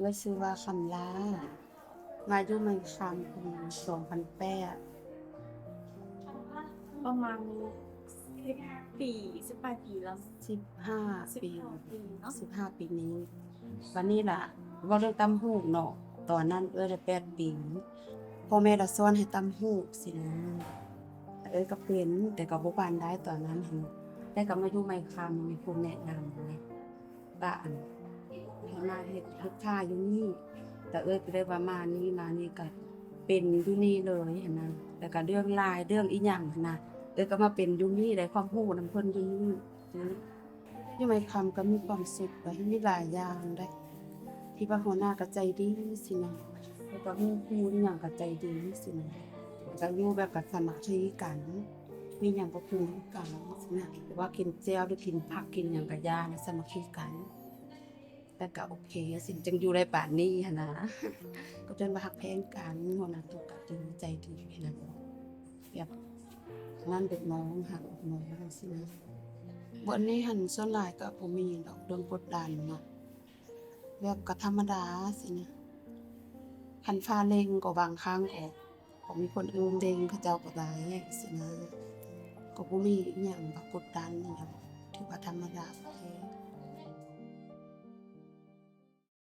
ຂ້ອຍຊື່ວ່າຄຳລາ ມາຢູ່ໄມຄຳປີສອງພັນແປດ ປະມານສິບປີ ສິບປາຍປີແລ້ວ ສິບຫ້າ ປີ ສິບຫ້າປີເນາະ ສິບຫ້າປີນີ້. ບາດນີ້ລະ ເວົ້າເລື່ອງຕຳຫູກເນາະ ຕອນນັ້ນເອື້ອຍໄດ້ແປດປີ ພໍ່ແມ່ລະສອນໃຫ້ຕຳຫູກຊີ້ນະ ເອື້ອຍກໍເປັນ ແຕ່ກໍບໍ່ປານໃດຕອນນັ້ນຫັ້ນ ແຕ່ກໍມາຢູ່ໄມຄຳ ມີຜູ້ແນະນຳນະ ກະອັນ ໃຫ້ມາເຮັດ ເຮັດຄ້າຢູ່ນີ້ ແຕ່ເອື້ອຍກໍໄດ້ວ່າມານີ້ ມານີ້ກະເປັນຢູ່ນີ້ເລີຍຫັ້ນນະ ແລ້ວກະເລື່ອງລາຍເລື່ອງອີ່ຫຍັງຫັ້ນນະ ເອື້ອຍກໍມາເປັນຢູ່ນີ້ ໄດ້ຄວາມຮູ້ນຳເພິ່ນຢູ່ນີ້ ຢູ່ໄມຄຳກໍມີຄວາມສຸກໄດ໋ ມີຫຼາຍຢ່າງໄດ໋ ທີ່ວ່າຫົວໜ້າກໍໃຈດີຊີ້ນະ ແລ້ວກໍມີຄູອີ່ຫຍັງກໍໃຈດີຊີ້ນະ ແລ້ວກໍຢູ່ແບບກໍສາມັກຄີກັນ ມີຫຍັງກໍກິນນຳກັນຊີ້ນະ ຫຼືວ່າກິນແຈ່ວ ຫຼືກິນຜັກກິນຫຍັງກໍຢ່າ ສາມັກຄີກັນ ແລ້ວກໍໂອເຄຊີ້ ຈຶ່ງຢູ່ໄດ້ປານນີ້ຫັ້ນນະ ກໍຈົນວ່າຮັກແພງກັນ ຫົວໜ້າຕົວະກໍດີ ໃຈດີຫັ້ນນະ ແບບນັ້ນເດັກນ້ອງ ຮັກເດັກນ້ອງຊີ້ນະ. ບ່ອນນີ້ຫັ້ນສ່ວນຫຼາຍກໍບໍ່ມີດອກເລື່ອງກົດດັນເນາະ ແບບກໍທຳມະດາຊີ້ນະ ຄັນຟ້າເລັ່ງກໍບາງຄັ້ງກໍ ກໍມີຄົນອື່ນເລັ່ງເຂົາເຈົ້າກໍໄດ້ຊີ້ນະ ກໍບໍ່ມີອີ່ຫຍັງແບບກົດດັນອີ່ຫຍັງ ຖືວ່າທຳມະດາ ໂອເຄ